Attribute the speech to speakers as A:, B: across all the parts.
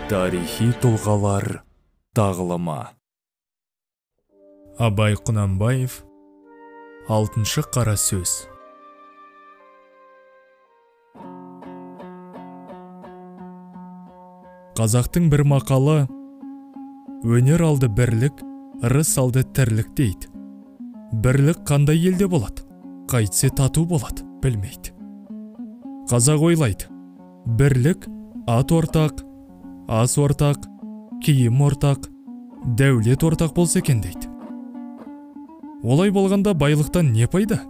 A: Тарихи тұлғалар тағылымы.
B: Абай Құнанбаев, 6-шы қара сөз. Қазақтың бір мақалы, өнер алды бірлік, ырыс алды тірлік дейді. Бірлік қандай елде болады, қайтсе тату болады, білмейді. Қазақ ойлайды, бірлік ат ортақ, ас ортақ, киім ортақ, дәулет ортақ болса екен дейді. Олай болғанда байлықтан не пайда?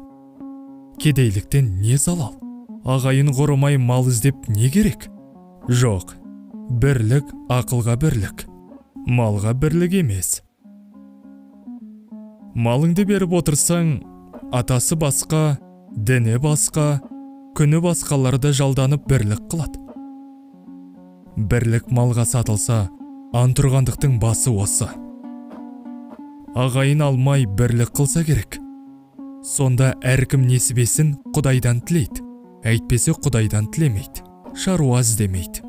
B: Кедейліктен не залал? Ағайын құрымай мал іздеп не керек? Жоқ, бірлік ақылға бірлік, малға бірлік емес. Малыңды беріп отырсаң, атасы басқа, діні басқа, күні басқаларды жалданып бірлік қылады. Бірлік малға сатылса, антұрғандықтың басы осы. Ағайын алмай бірлік қылса керек. Сонда әркім несібесін Құдайдан тілейді, әйтпесе Құдайдан тілемейді, шаруа іздемейді.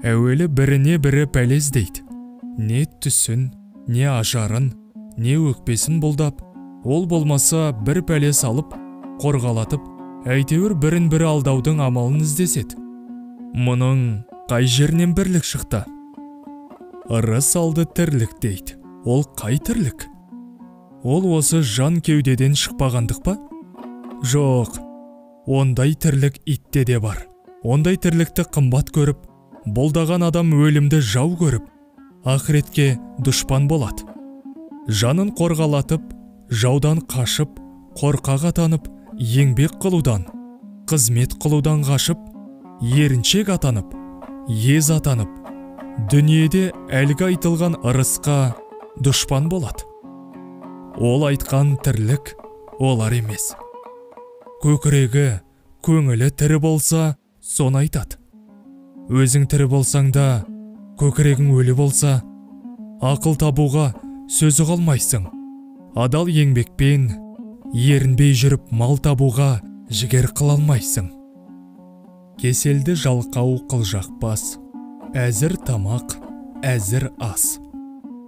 B: Әуелі біріне бірі пәле іздейді. Не түсін, не ажарын, не өкпесін бұлдап, ол болмаса бір пәле салып, қорғалатып, әйтеуір бірін бірі алдаудың амалын іздеседі. Мұның қай жерінен бірлік шықты? Ырыс алды тірлік дейді. Ол қай тірлік? Ол осы жан кеудеден шықпағандық па? Жоқ, ондай тірлік итте де бар. Ондай тірлікті қымбат көріп, бұлдаған адам өлімді жау көріп, ақыретке дұшпан болады. Жанын қорғалатып, жаудан қашып, қорқақ атанып, еңбек қылудан, қызмет қылудан қашып, еріншек атанып, ез атанып, дүниеде әлгі айтылған ырысқа дұшпан болады. Ол айтқан тірлік олар емес. Көкірегі, көңілі тірі болса, соны айтады. Өзің тірі болсаң да, көкірегің өлі болса, ақыл табуға сөзі қалмайсың. Адал еңбекпен, ерінбей жүріп мал табуға жігер қыла алмайсың. Кеселді жалқау қылжақпас, әзір тамақ, әзір ас.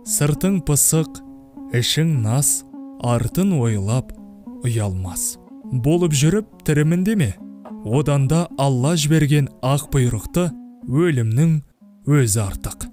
B: Сыртың пысық, ішің нас, артын ойлап ұялмас. Болып жүріп тірімін деме, одан да Алла жіберген ақ бұйрықты өлімнің өзі артық.